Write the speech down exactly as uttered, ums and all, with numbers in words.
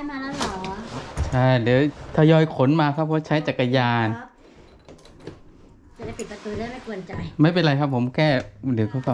มาแล้วเหรอ ใช่ เดี๋ยวทยอยขนมาครับ เพราะใช้จักรยาน จะได้ปิดประตูได้ไม่กวนใจ ไม่เป็นไรครับผม แค่เดี๋ยวเขาก็